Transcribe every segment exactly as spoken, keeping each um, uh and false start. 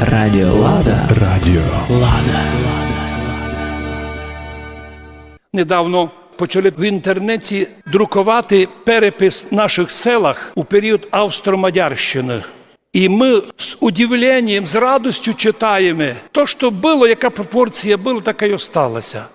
Радіо Лада. Радіо Лада. Недавно почали в інтернеті друкувати перепис наших селах у період Австро-Мадярщины. І мы з удивленням, з радостю читаєме, то, што было, яка пропорція была, така й осталася.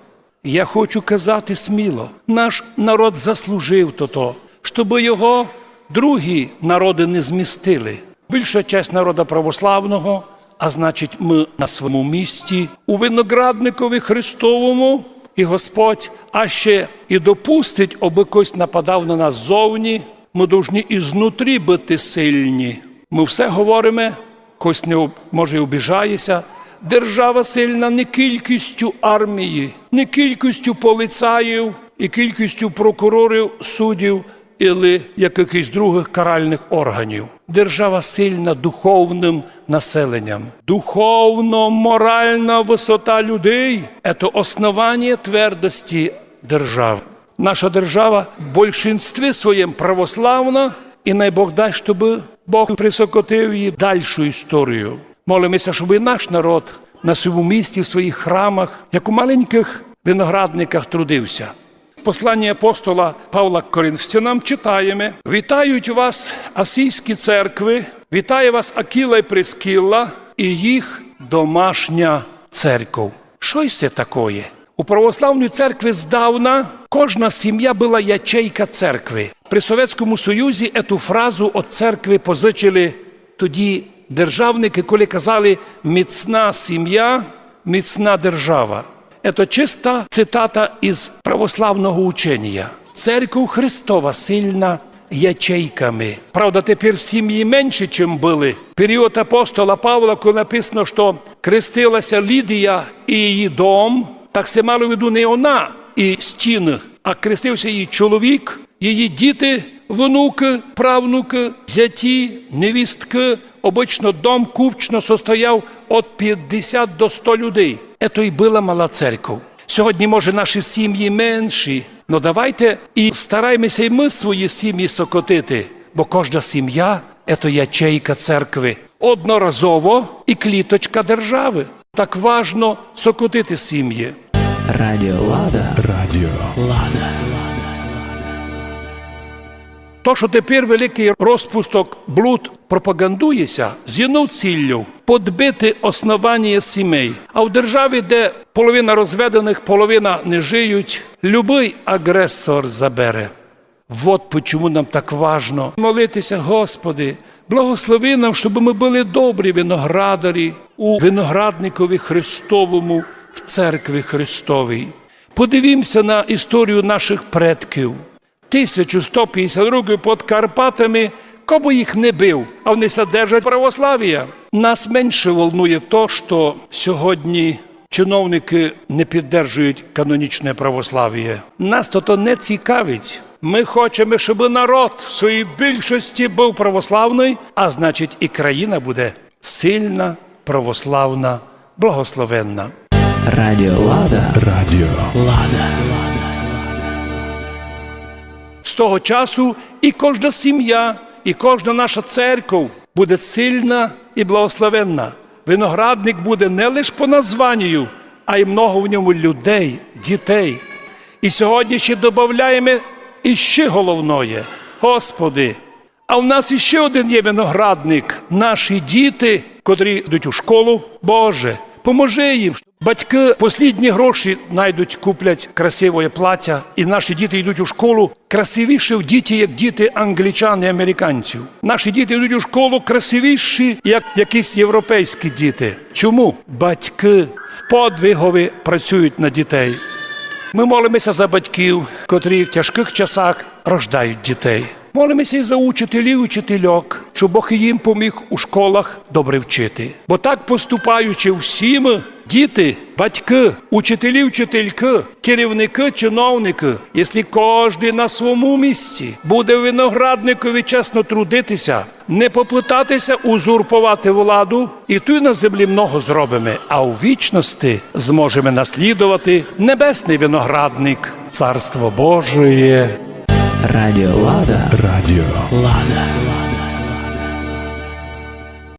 Я хочу казати сміло, наш народ заслужив тото, щобы його другі народы не змістили. Більша часть народа православного, а значить, мы на своєму місці, у виноградникові Христовому, і Господь аще і допустить, обы хтось нападав на нас ззовні, мы должні ізнутрі быти сильні. Мы все говориме, хтось не об-, може, й обіжає ся. Держава сильна не кількістю армії, не кількістю поліцаїв і кількістю прокурорів, суддів или якихось других каральных органів. Держава сильна духовным населенням. Духовно-морална высота людей — це основаніє твердости державы. Наша держава в большинстві своєм православна, і най Бог дасть, щобы Бог присокотив її дальшу історію. Молиме ся, щобы і наш народ на своєму місці, в своїх храмах, як у маленькых виноградниках, трудив ся. В посланні апостола Павла к Коринфянам читаєме: «Вітають вас асійські церкви, вітає вас Акіла і Прискіла і їх домашня церков». Што се такоє? У православній церкви здавна кожна сім'я была ячейка церкви. При Совєтському Союзі ету фразу од церкви позичили тоді державникы, коли казали: «Міцна сім'я, міцна держава». Ето чиста цитата із православного ученія. Церков Христова сильна ячейками. Правда, тепер сім'ї менші, чим были. Період апостола Павла, коли написано, што крестила ся Лідія і її дом, так се мало в виду не она і стіны, а крестив ся її чоловік, її діти, внукы, правнукы, зяті, невісткы. Обычно дом купчно состояв од пятдесят до сто людей. Ето й была мала церков. Сьогодні, може, наші сім'ї менші, но давайте і старайме ся й мы свої сім'ї сокотити, бо кожна сім'я — ето ячейка церкви. Одноразово і кліточка державы. Так важно сокотити сім'ї. Радіо Лада. Радіо Лада. То, што тепер великый розпусток, блуд пропагандує ся з єднов ціллю — подбити основаніє сімей. А в державі, де половина розведеных, половина не жиють, любый агресор забере. Вот почему нам так важно молити ся: «Господи, благослови нам, щобы мы были добрі виноградарі у виноградникові Христовому, в церкви Христовій». Подивім ся на історію нашых предків. Тисячу сто пятдесят років під Карпатами, ко бы їх не бив, а они ся держать православія. Нас менше волнує то, што сьогодні чиновникы не піддержують канонічне православіє. Нас то, то не цікавить. Мы хочеме, щобы народ в своїй більшості быв православный, а значить, і країна буде сильна, православна, благословенна. Радіо Лада. Радіо Лада. З того часу і кожна сім'я, і кожна наша церков буде сильна і благословенна. Виноградник буде не лиш по названію, а й много в ньому людей, дітей. І сьогодні ще добавляєме іще головноє. Господи, а в нас іще один є виноградник — наші діти, котрі йдуть у школу. Боже, поможи їм. Батькы послідні гроші найдуть, куплять красивоє плаття, і наші діти йдуть у школу красивіші в діти, як діти англічан і американців. Наші діти йдуть у школу красивіші, як якісь європейські діти. Чому? Батькы в подвигові працюють на дітей. Мы молиме ся за батьків, котрі в тяжкых часах рождають дітей. Молиме ся й за учителів і учительок, щоб Бог їм поміг у школах добре вчити. Бо так поступаючи всі мы, діти, батькы, учителі, учителькы, керівникы, чиновникы, якщо кождый на своєму місці буде виноградникові чесно трудити ся, не попытати ся узурповати владу, і туй на землі много зробиме, а у вічности зможеме наслідовати небесный виноградник, Царство Божоє. Радіо Лада. Радіо Лада.